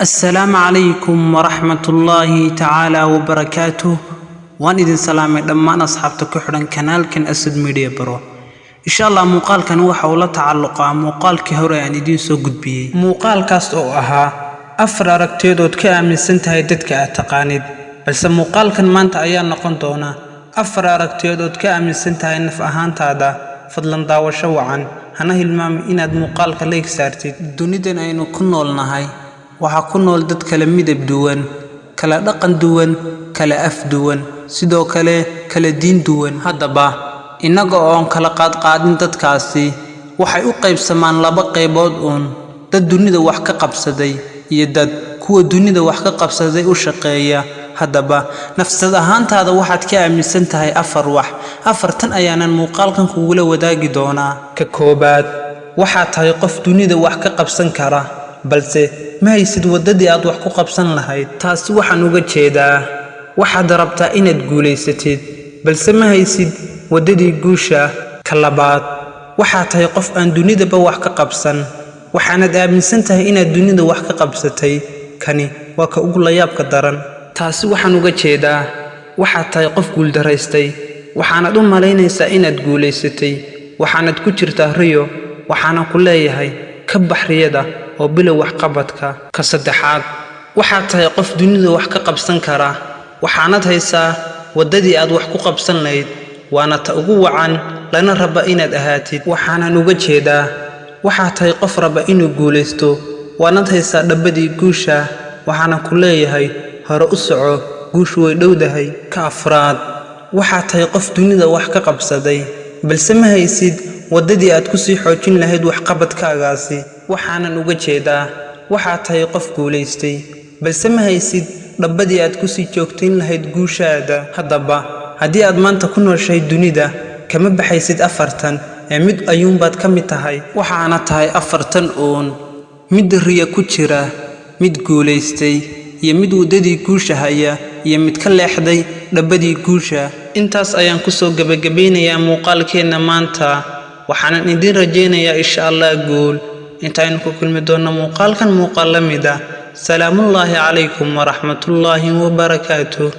Assalaamu calaykum waraxmatullaahi tacaala wabarakaatuh. Waan idin salaamay dhammaan asxaabta ku xidhan kanaalkan Asad Media Bro. Insha Allah muuqaalkan waxa uu la tacalluqaa muuqaalkii hore aan idiin soo gudbiyey, muuqaalkaas oo ahaa afar aragtiyadood ka aaminsan tahay dadka aad taqaanid, balse muuqaalkan maanta ayaa noqon doona afar aragtiyadood ka aaminsan tahay naf ahaantaada. Fadlan daawasho wacan, hana hilmaamin inaad muuqaalka like saartid. Dunidan aynu ku noolnahay waxaa ku nool dad kala midab duwan, kala dhaqan duwan, kala af duwan, sidoo kale kala diin duwan. Haddaba innaga oon kala qaadqaadin dadkaasi waxay u qaybsamaan laba qaybood uun: dad dunida wax ka qabsaday iyo dad kuwa dunida wax ka qabsaday u shaqeeya. Haddaba nafsad ahaantaada waxaad ka aaminsan tahay afar wax, afartan ayaanan muuqaalkan kugula wadaagi doonaa. Ka koobaad, waxaad tahay qof dunida wax ka qabsan kara, balse ma haysid waddadii aad wax ku qabsan lahayd. Taasi waxaan uga jeedaa waxaad rabtaa inaad guulaysatid, balse ma haysid waddadii guusha. Ka labaad, waxaad tahay qof aan dunidaba wax ka qabsan, waxaanad aaminsan tahay inaad dunida wax ka qabsatay. Kani waa ka ugu layaabka daran. Taasi waxaan uga jeedaa waxaad tahay qof guuldaraystay, waxaanad u malaynaysaa inaad guulaysatay, waxaanad ku jirtaa riyo. Waxaanan ku leeyahay ka bax riyada oo bilow waxqabadka. Ka saddexaad, waxaad tahay qof dunida wax ka qabsan kara, waxaanad haysaa waddadii aad wax ku qabsan lahayd, waana ta ugu wacan lana raba inaad ahaatid. Waxaanan uga jeedaa waxaad tahay qof raba inuu guulaysto, waanad haysaa dhabbadii guusha. Waxaanan ku leeyahay hore u soco, guushu way dhowdahay. Ka afraad, waxaad tahay qof dunida wax ka qabsaday, balse ma haysid waddadii aad ku sii xoojin lahayd waxqabadkaagaasi. Waxaanan uga jeedaa waxaad tahay qof guulaystay, balse ma haysid dhabbadii aad ku sii joogtayn lahayd guushaada. Haddaba haddii aad maanta ku nooshahay dunida, kama baxaysid afartan ee mid ayuunbaad ka mid tahay. Waxaana tahay afartan uun: mid riya ku jira, mid guulaystay, iyo mid waddadii guusha haya, iyo mid ka leexday dhabbadii guusha. Intaas ayaan kusoo gebagabaynayaa muuqaalkeenna maanta, waxaanan idiin rajaynayaa insha Allah guul. Intaynu ku kulmi doonno muuqaalkan muuqaal la mid ah, salaamullaahi calaykum waraxmatullaahi wabarakaatuh.